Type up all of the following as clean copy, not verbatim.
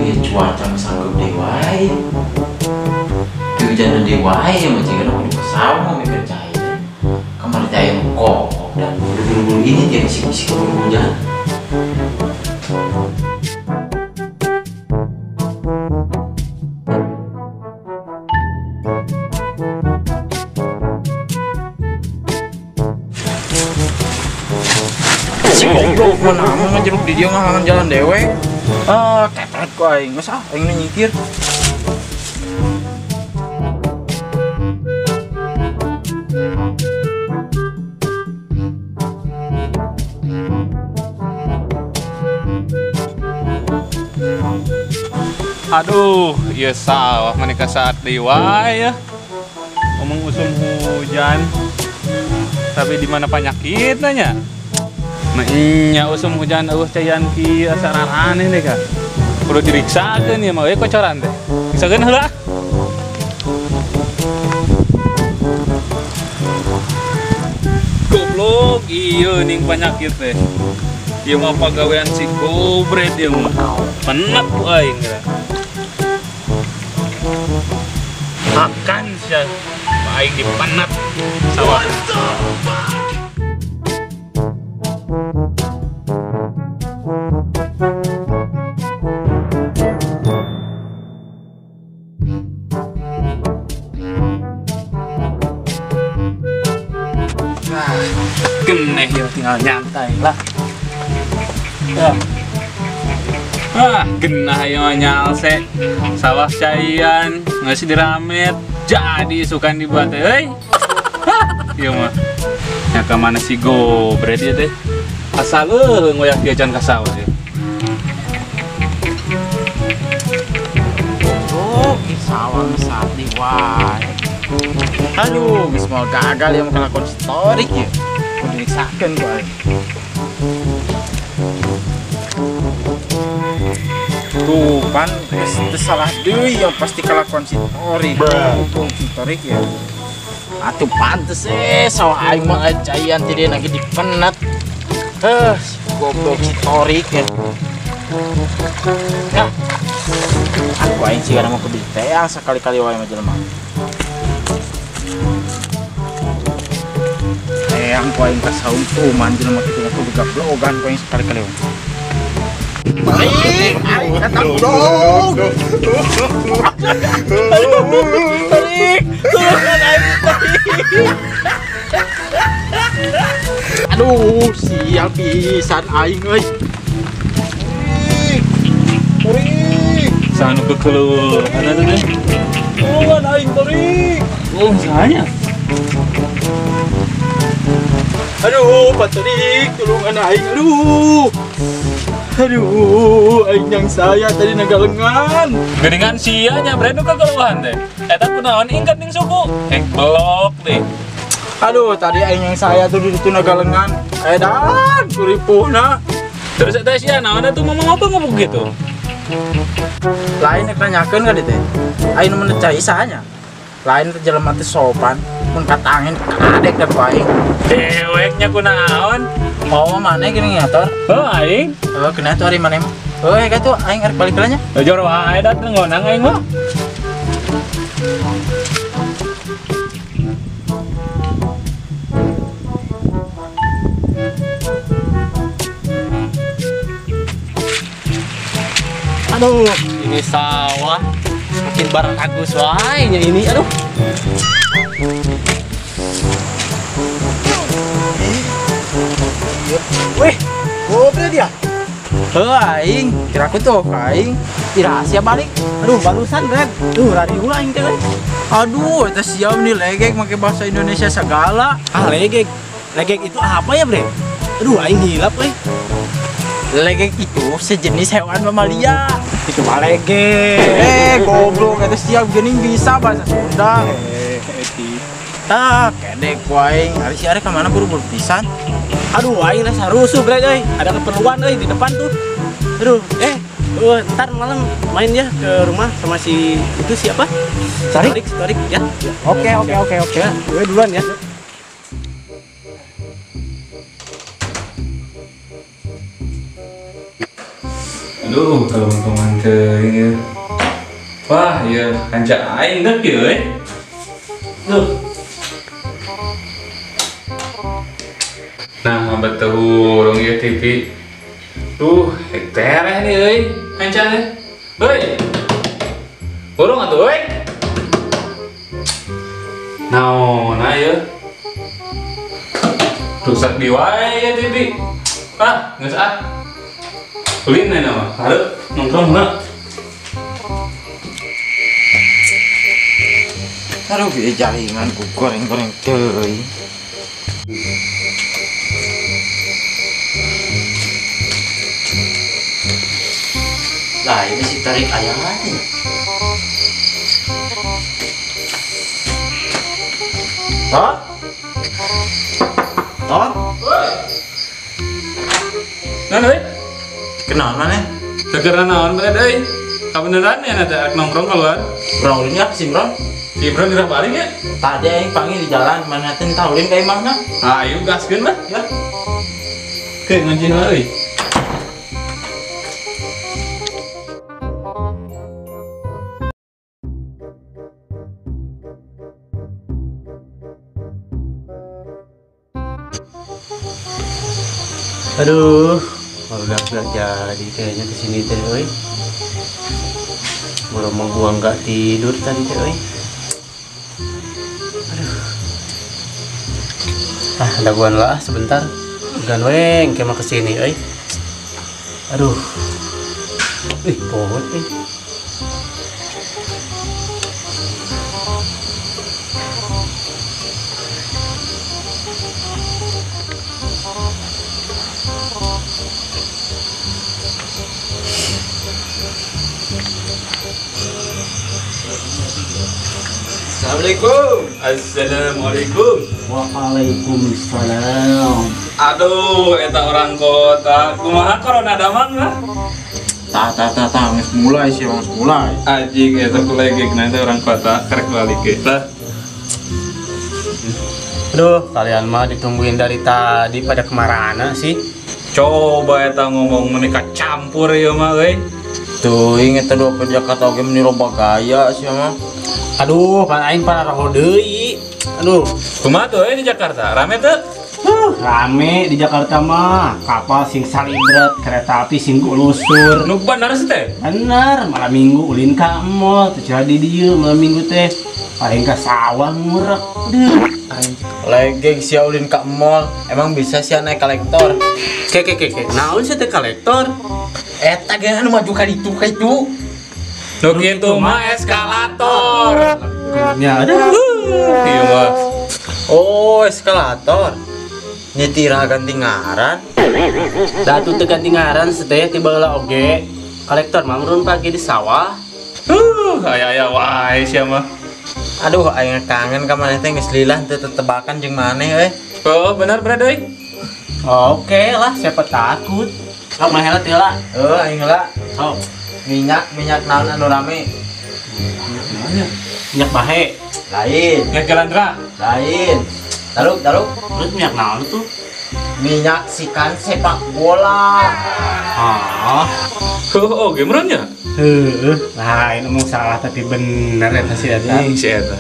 Ya cuaca sanggup deui wae. Hujan deui wae mah jiga nu di sawah mikir cai. Kamari teh aya nu kokok dan buru-buru ini dia bisik-bisik keburu hujan. Si goblok mana mah jeruk di dia ngahalangan jalan dewek. Ah, kepret ku aing. Geus ah, aing nyingkir. Aduh, ieu sawah maneka saat deui wae ya. Omong usum hujan. Tapi di mana panyakitna nya? Nya usum hujan eueuh cayan kieu asa aneh deh ka. Kudu diriksakeun ieu mah euy kocoran teh. Riksakeun heula. Goblok ieu ning panyakit teh. Ieu mah pagawean si gobret ieu mah. Penat ku aing geura. Makan sia. Aing dipenat sawah. Geneh ya tinggal nyantai lah. Ah, genah ya nyalse. Sawah caian, ngasih diramet, jadi sukan dibuat euy. Ieu mah. Nya ka mana si gobret ieu teh? Asal eueuh ngoyak kieu can ka sawah ieu. Oh, ki sawah geus saat wae. Aduh, geus mau gagal ya kelakuan story ya. Kudu diriksakeun ku aing. Tuh kan salah deui yang pasti kelakuan si Torik. Untung si Torik ya. Atuh pantes sawah aing mah caian ti lagi dipenat. Heh, goblok si Torik ya. Nah, aku aing sih mau kebeli teh sekali-kali wae mah jelema. Eyang ku aing kasaung tuman jelema kitu mah kudu gablogan ku aing sekali-kali wae. Tarik, aing datang dong. Tarik, tulungan aing, tarik. Aduh, sial pisan aing euy. Tarik. Sanu kekeluhan atuh teh. Tulungan aing, tarik. Oh, sahanya. Aduh, Pak Tarik, tulungan aing. Aduh. Aduh, aing yang saya tadi nagalengan. Geuningan sia nya bre nu kakeluhan teh. Eta kunaon ingkat ning suku? Belok deh. Aduh, tadi aing yang saya tuh di ditu nagalengan. Edan, kuripuhna. Terus eta sia naon atuh ngomong apa ngomong gitu? Lain rek nanyakeun ka dieu teh. Aing nu cai sahanya. Lain teh jelema teh sopan, mun katangin kadek da ku aing. Deweknya kunaon? Oh, mana gini ngator? Oh, aing. Oh, kena tuh hari mana mah? Oh, ya tuh aing arek balik heula nya. Jor wae dat ngonang aing mah. Aduh, ini sawah makin barang agus wae nya ini, aduh. Wih, goblok dia. Heuh aing, kira aku tuh aing irahasia balik. Aduh, barusan Red. Duh, rariuh aing teh. Aduh, eta siap nih legek make bahasa Indonesia segala. Ah, legek. Legek itu apa ya, Bre? Aduh, aing hilap euy. Legek itu sejenis hewan mamalia. Itu mah legek. Eh, goblok eta siap geuning bisa bahasa Sunda. Eti. Tah, kedek ku aing. Ari si arek ka mana buru-buru pisan? Aduh, aing lah sarusuh, Bre euy. Ada keperluan euy di depan tuh. Aduh, ntar malam main ya ke rumah sama si itu siapa? Tarik, Tarik ya. Oke. Gue duluan ya. Duh, kalau teman teuing. Wah, ieu kanca aing deuk ieu euy. Duh. Nah, betul urung ieu TV. Duh, tereh nih euy, kanca teh. Heuy. Urung atuh euy. Naon ieu? Rusak di wae ya TV. Ah, geus ah. Ulin na mah, hareup nongkrong heula. Aduh, ieu jaringan ku goreng-goreng teuing. Lah, ini si tarik ayam aja. Tot? Tot? Nah, euy. Kenal mana? Segera naon bae deui. Kabeneran ya nanti arek nongkrong keluar. Bro, ulin ya si Bro. Si Bro geura balik ya? Tadi aing panggil di jalan, mana teh ulin ka imahna. Ah, ayo gaskeun lah. Ya. Ke ngaji heula euy. Aduh, udah jadi kayaknya kesini teh euy. Baru mau gua nggak tidur tadi teh euy. Aduh. Ah, daguan lah sebentar. Gan weng kemah kesini euy. Aduh. Ih, pohon euy. Assalamualaikum. Assalamualaikum. Waalaikumsalam. Aduh, eta orang kota. Kumaha corona damang lah? Tah tah tah tah geus mulai sih, geus mulai. Anjing eta kulegekna teh orang kota karek balik ge. Lah. Aduh, kalian mah ditungguin dari tadi pada kemarana sih. Coba eta ngomong menikah campur ieu mah euy. Tuh, inget teh dua Jakarta oge meni loba gaya sih mah. Aduh, pan aing pararoho deui. Aduh, kumaha tuh euy di Jakarta? Rame teu? Rame di Jakarta mah. Kapal sing salibret, kereta api sing gulusur. Nu bener sih teh? Bener, malam minggu ulin ka mall, teu jadi di dieu malam minggu teh. Paling ka sawah ngurek. Aduh, legeng sia ulin ka mall. Emang bisa sia naik kolektor? Ke ke ke ke. Naon sia teh kolektor? Eta ge anu maju ka ditu ka itu. Nu kitu mah eskalator. Ya, aduh. Ieu mah. Oh, eskalator. Nyetira ganti ngaran. Da atuh teu ganti ngaran seteh ti baheula oge. Kolektor mah murun pagi di sawah. Aya-aya wae sia mah. Aduh, aing kangen ka maneh teh geus lillah teu tetebakan jeung maneh euy. Oh, bener bener euy. Oke lah, siapa takut. Sok maneh heula teh lah. Heuh, aing heula. Sok. Minyak naon anu rame? Minyak bahe. Lain. Minyak jalandra. Lain. Taluk, taluk. Terus minyak naon tuh? Minyak sikan sepak bola. Ah. Oh, gimana nya? Heeh. Lain omong salah tapi bener eta si eta. Si eta.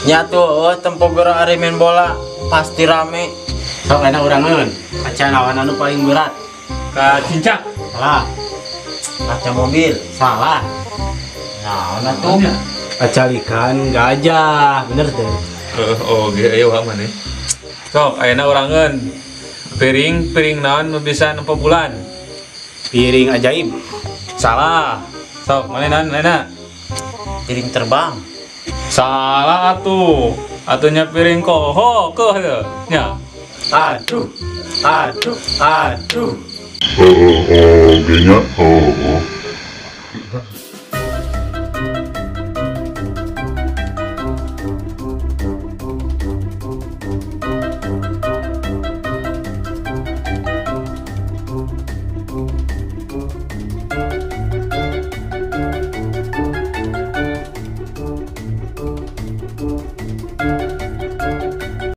Nya tuh tempo geura ari main bola pasti rame. Sok enak urangeun. Kaca naon anu paling berat? Ka cincak. Salah. Kaca mobil. Salah. Naon atuh? Kaca ikan gajah, bener teh. Oh, ge ayo maneh. Sok ayeuna urangeun. Piring naon nu bisa nempo bulan? Piring ajaib. Salah. Sok maneh naon manehna? Piring terbang. Salah atuh. Atunya piring koho keuh teu. Nya. Aduh. Aduh. Aduh. Oh, oh, oh,